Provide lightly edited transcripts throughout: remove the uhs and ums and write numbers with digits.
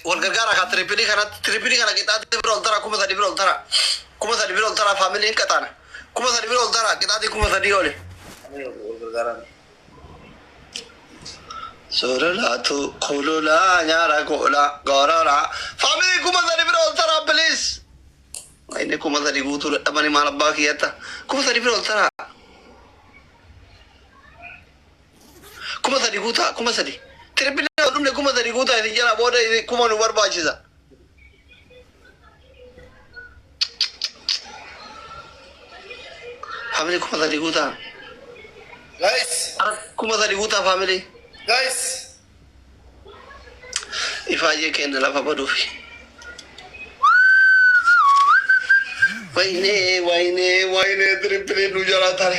Wal gargaara kaa triple kanatti, triple kana qixaatii bira ol tara, 3000 bira ol tara. 3000 bira ol tara, familyn qaxaana. 3000 bira ol tara, qixaatii 3000 oli. Wal gargaaraan. Sololaatu kululaa nyaara kola gorora. Family, 3000 bira ol tara, please. Inni 3000 guutuu dadhabanii maal abbaa kiyyatta. 3000 bira ol tara. 3000 guutaa, 3000. Triple ol dhumne, 3000 guutaa isin jala booda kuma nu barbaachisa. Family, 3000 guutaa. Guys. 3000 guutaa, family. Guys. Ifaajee kenna lafa baduufi. ወይኔ ወይኔ ወይኔ, triple nu jala tare.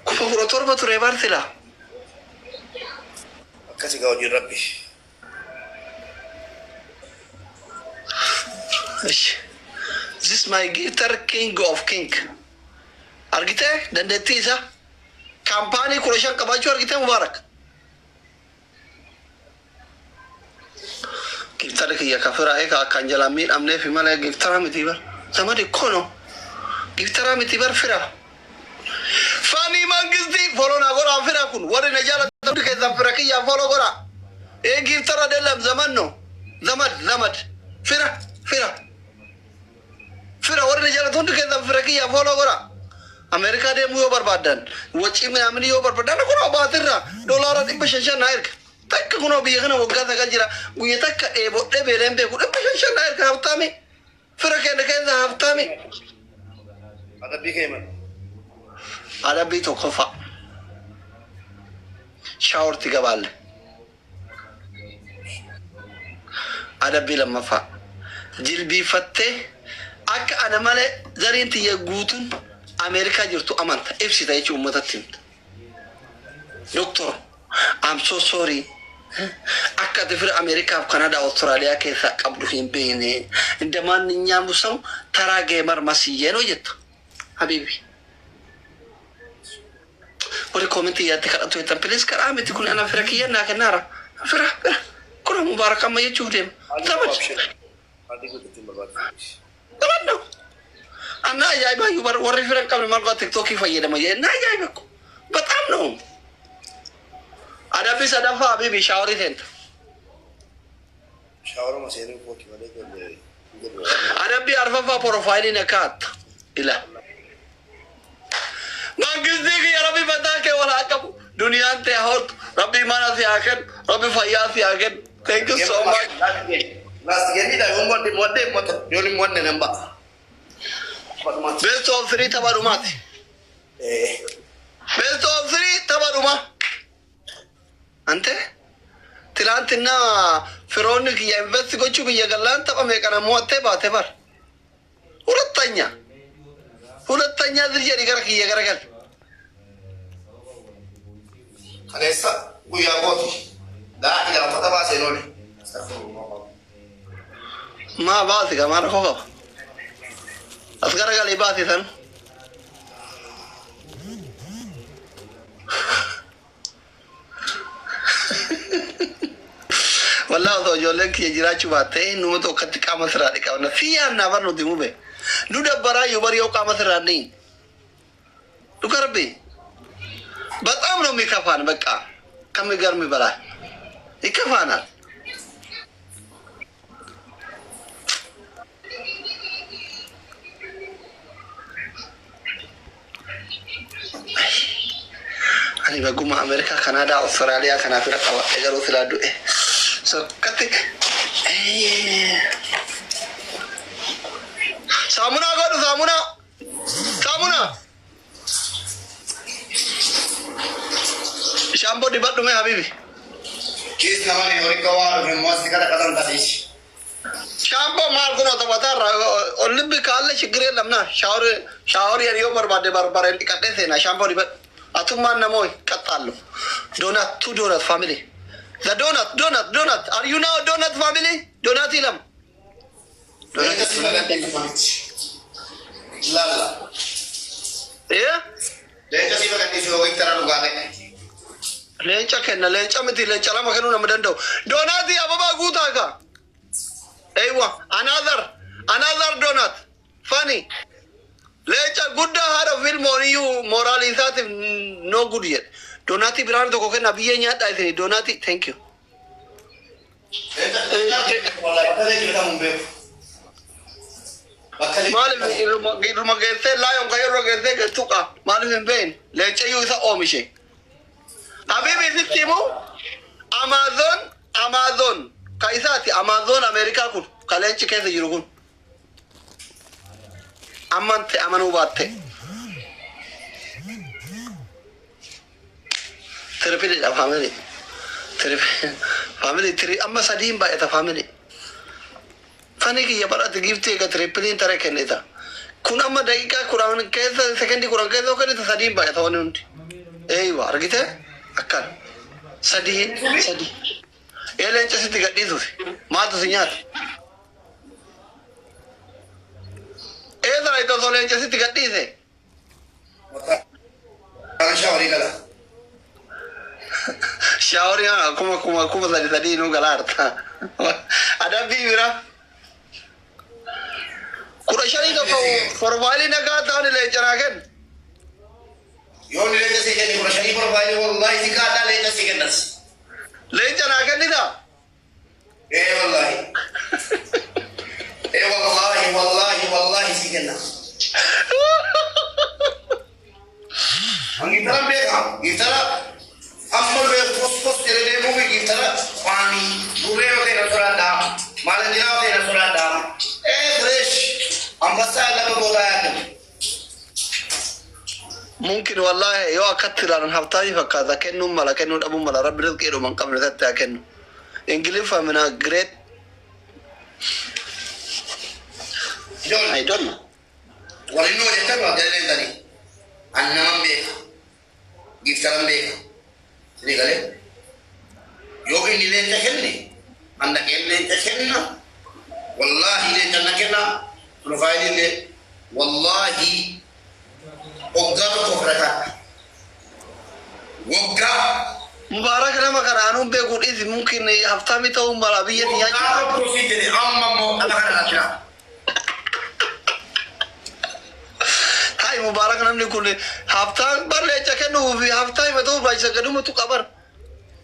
17,000 ture barsila. Akkasi gaa hojiin rabbi. እሺ. This my gifter, king of king. Argitee dandeettii isaa? Company 15 qabaachuu argitee, Mubaarak? Gifterri kiyya kafiraa eega akkaan jalaan miidhamneef malee giftera miti bar. Zamadi kono. Giftera miti bar, fira. Fani Mangisti, follow naa godhaa, fira kun warri na jaalatan hundi keessan fira kiyyaa, follow godhaa. Ee, giftera delam zaman no. Zamad zamad. Fira fira. Fira, warri na jaalatan hundi keessan fira kiyyaa, follow godhaa. Ameerikaa deemuu yoo barbaaddan, wacii minaaminii yoo barbaaddan, kunoo baatirra doolaara 500 naa erga. Takka kunoo biyya kana waggaa 9 jira. Guyya takka dheebodhee beeleen beeku, 500 naa erga haftaami. Fira keenya keessa haftaami. Adabbii kee man. Adabbii tokkoffaa. Showerti gabaalle. Adabbii lammaffaa. Jilbiiffattee akka ana malee zariin tiyya guutuun Ameerikaa jirtu amanta ibsita jechuun uummatatti himta. Doctor, I'm so sorry. Akka ati fira Ameerikaaf Kanadaa Austraaliyaa keessaa qabdu hin beekne. እንደ ማንኛውም ሰው ተራ gamer መስዬ ነው jetta. Habibi. Warri commentii yaatti kadhatu jettan, please, kadhaa miti kun, ana fira kiyya naa kennaara. Fira fira. Kun Mubaarak amma jechuuf deema. Zamad. Adii guutuutti hin barbaachisu. Zamad ነው. Anna ajaa'iba bar, warri fira hin qabne maal godha TikTokii fayyadama jedhe na ajaa'iba ko. በጣም ነው. Adabbii sadaffaa, habibi, showerii seenta. Showeruma seenuu kooti malee ijoollee hin jedhu. Adabbii arfaffaa, profileiin akka hatta. Ila. Mangistii kiyya, rabbi mataa kee wal haa qabu. Duniyaan ta'e hortu. Rabbi mana si haa kennu. Rabbi fayyaa si haa kennu. Thank you so much. Last game dha, yoon wadde wadde mo'ata, yoon hin mo'anne nan ba'a. Best of three, tapha dhumaati. Best of three, tapha dhumaa. Ante ትላንትና firoonni kiyya invest gochuu biyya gallaan tapha meeqana mo'attee baate bar. ሁለተኛ ሁለተኛ ዝር jedhi gara kiyya garagal. Kaleessa guyyaa kooti. Daa ilaa uffata baaseen oole. Maa baasi gaa, rakkoo qaba. As garagalii baasi san. Wallaahi osoo ijoolleen kiyya jiraachuu baattee numa tokkotti qaama sirraa dhiqabna. Si yaannaa bar nuti mube. Nu dabbaraa yoo bari yoo qaama sirraa dhiin. Dhuga rabbi. በጣም ነው የሚከፋን። በቃ ከሚገርም በላይ ይከፋናል። Ani baguma Ameerikaa, Kanaadaa, Awustiraaliyaa kanaaf fira qabadhe garuu silaa du'e. Sokkatti. Saamunaa godhu, saamunaa. Saamunaa. Shampoo dibadhu mee, habibi. Kiis nama ni horii qawaa dhufe immoo asii kada qasan tadiishi. Shampoo maal kun taphataa olibbi kaalle ችግር የለም ና shower shower yoo barbaadde barbareen dhiqadhee seena, shampoo dibadhu. Atummaan namoo qaxxaallu. Donut, two donut, family. The donut, donut, donut. Are you now donut, family? Donut lama. Leenca si bagadhiisu. Laalla. Yeah? Leenca si bagadhiisu yoo tara dhugaa ta'e. Leenca kenna, leenca miti, leenca lama kennuu nama danda'u. Donut ababaa guutaa ka. Eywa, another, another donut. Funny. Leenca guddaa haadha filmoon iyyuu mooraalii isaatiif no good jedhe. Donut biraan tokko kenna, biyyee nyaadhaa isin donut, thank you. Leenca wallahi bakka leenci bitamu hin beeku. Bakka leenci Maaliif irruma geessee lion kan irra geessee tuqa, maaliif hin beekne, leenca iyyuu isa oomishe. Habibi, sitti himu, Amazon, Amazon ka isaati, Amazon Ameerikaa kun ka leenci keessa jiru kun. Amante amanuu baatte. Tripledha, family. Family tiri amma sadiin baay'ata, family. Fani kiyya barate giftii eega tripleiin tare kennita. Kun amma daqiiqaa 10 keessa, sekendii 10 keessa kennita, sadiin baay'ata wanni hundi. Eeywa, argite, akkana. Sadiin sadii. Ee, leenca sitti gadhiisuuf maaltu si nyaata? Eessa osoo leenca sitti gadhiise? Mataan showerii gala. Showerii akkuma 3000 sadii nuu galaarta. Adabbii bira. 15 tokko profileii nagaa ta'an leenca naa kennu. Yoo inni leenca sii kenne, 15 profileii, wallahi si kaadhaa, leenca sii kennas. Leenca naa kennitaa? Ee wallahi. Ee wallahi, wallahi, wallahi sii kenna. Giftara beeka. Giftara amma beeku, pos pos jedhee deemuu fi giftara qaanii burree yoo ta'e na sodaadhaa. Maalanjiraa yoo ta'e na sodaadhaa. Ee, fresh. Ambassaa lafa gootaa yaaddu. Mumkin wallahi, yoo akkatti ilaalan haftaanii fakkaata, kennuun mala, kennuu dhabuun mala, rabbi rizqiidhuma hin qabne isatti haa kennu. Ingiliffa mina great. I don't know. Warri nu hojjetan waa jala deemtanii. An naman beeka. Giftaran beeka. Sini galee. Yoo inni leenca kenne, an dhaqeen leenca kenna. Wallaahi leenca na kenna. Profileii illee wallaahi waggaa tokko fudhataadha. Waggaa. Mubaarak, nama kana anuun beekuu dhiisi, mumkin haftaami ta'uu mala biyya Waggaa tiyyaa. tokko si jedhe, amma immoo dhala kana laachina. Hai, Mubaarak, namni kun haftaan bar leenca kennuu fi haftaami ta'uu baay'isa gadumatu qabar.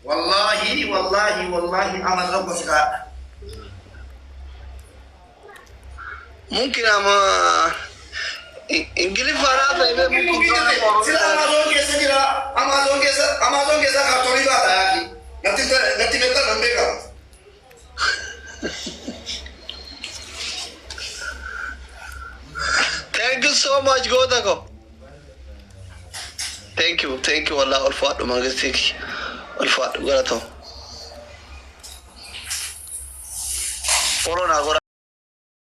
Wallaahi, wallaahi, wallaahi amma tokko si kaadha. Mumkin ama Ingiliffaan ta'e mumkin. Sila Amazon keessa jira. Amazon keessa, Amazon keessa kaartoonii baata yaaki. Natti natti beektaa, nan beekama. Thank you so much, goota ko. Thank you, thank you, wallah ulfaadhu, mangistii ulfaadhu, galatoo. Follow naa godhaa.